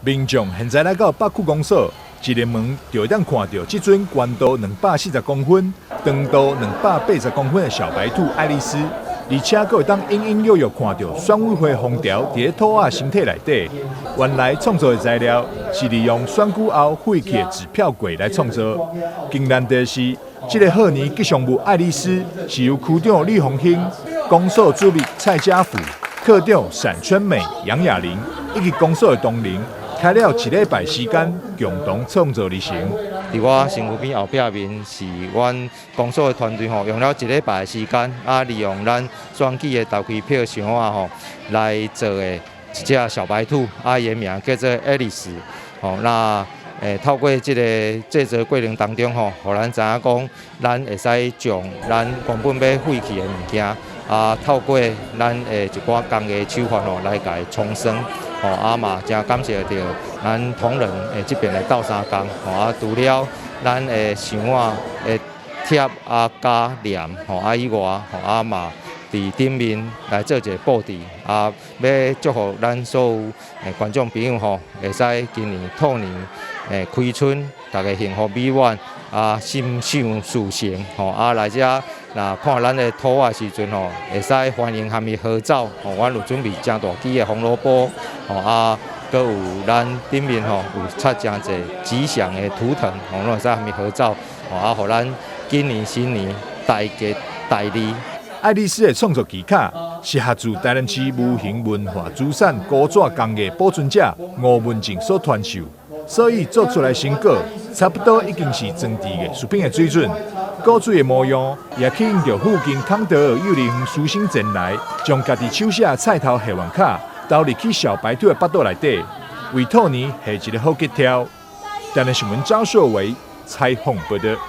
民眾現在來到北區公所，一入門就會當看著這尊懸度240公分、長度280公分的小白兔愛麗絲，而且閣會當隱隱約約看著選委會封條佇咧兔仔身體內底。原來創作的材料是利用選舉後廢棄的紙票櫃來創作。更難得的是，這個賀年吉祥物愛麗絲是由區長李鴻興、公所主秘蔡家福、課長閃春美、楊雅玲以及公所的同仁，開了一禮拜時間，共同創作而成。佇我身軀邊後壁面是阮公所的團隊吼，用了一禮拜的時間，啊，利用咱選舉的投開票箱仔吼來做的一隻小白兔，啊，伊的名叫做愛麗絲。吼，那透過這个製作過程當中吼，予咱知影講，咱會使將咱原本欲廢棄的物件，啊，透過咱的一寡工藝手法吼，來共伊重生。吼，啊嘛，誠感謝著咱同仁的這邊來鬥相共，吼啊，除了咱的箱仔的貼啊加黏，吼啊以外，吼啊嘛，佇頂面來做一个布置，啊，欲祝福咱所有的觀眾朋友吼，會使今年兔年開春，逐家幸福美滿，啊，心想事成，吼啊來遮若看咱的兔仔時陣吼，會使歡迎和伊合照，吼，阮有準備誠大支的紅蘿蔔，吼啊，閣有咱頂面吼有插誠濟吉祥的圖騰，吼，攏會使和伊合照，吼啊，予咱今年新年大吉大利。愛麗絲的創作技巧是學自台南市無形文化資產古紙工藝保存者吳文靜所傳授，所以做出來成果差不多已經是裝置藝術品的水準。古錐的模樣也吸引著附近康德爾幼兒園師生前來，將家己手寫菜頭賀願卡投入去小白兔的腹肚內底，為兔年下一个好吉兆。台南新聞張碩維採訪報導。